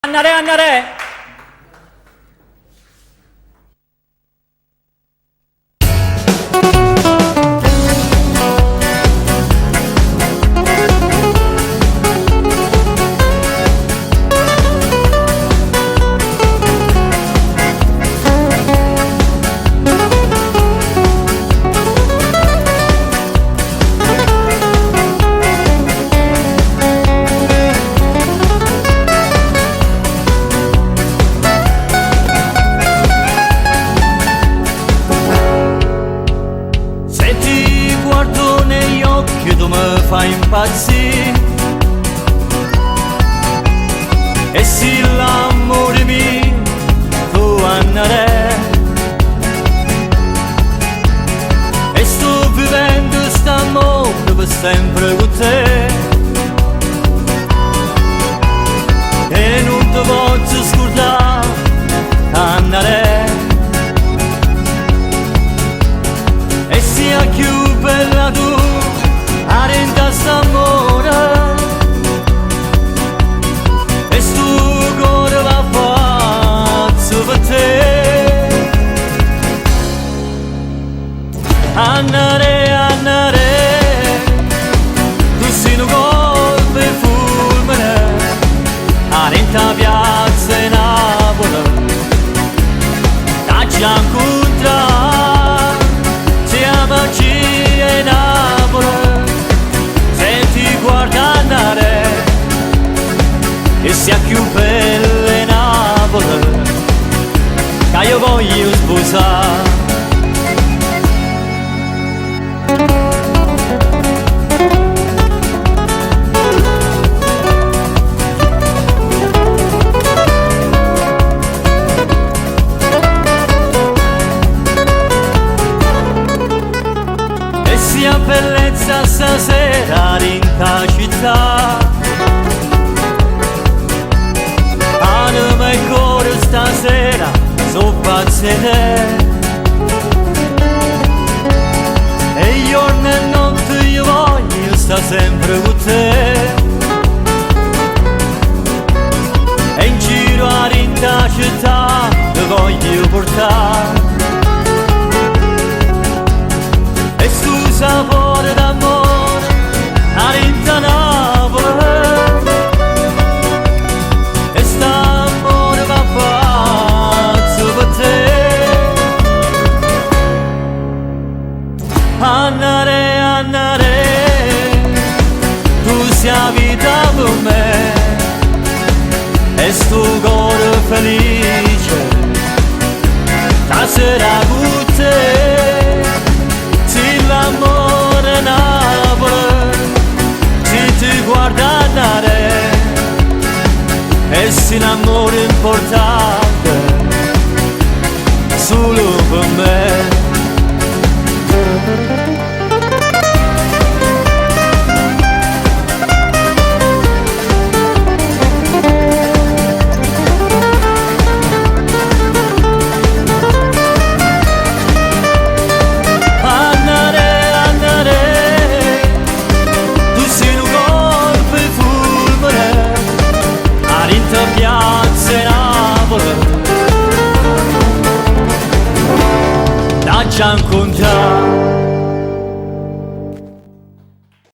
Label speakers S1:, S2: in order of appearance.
S1: Annarè, Annarè!
S2: Se ti guardo negli occhi tu mi fai impazzire E se l'amore mio tu andare E sto vivendo st'amore per sempre con te E non ti posso scordare andare E sia più bella tu a renda st'amore E sto cuore va pazzo per te Andare, andare Tu sei un colpo e fulmine A renta piazza e Napoli T'aggia incontrare Sia magia e Napoli Se ti guarda andare E sia più bella 'e Napoli Che io voglio sposare E sia bellezza stasera dint' 'a città Anema e core stasera so' pazze 'e te E juorno e notte io voglio sta sempre cu te E in giro a dint' 'a città te voglio purtà E stu sapore d'amore a dint' 'a Napule E st'ammore va pazzo pe' te Annarè, Annarè Tu si' 'a vita pe' me E stu core felice Stasera cu te Si l'ammore 'e Napule Si ti guarda Annarè E si n'ammore importante Sulo pe' me.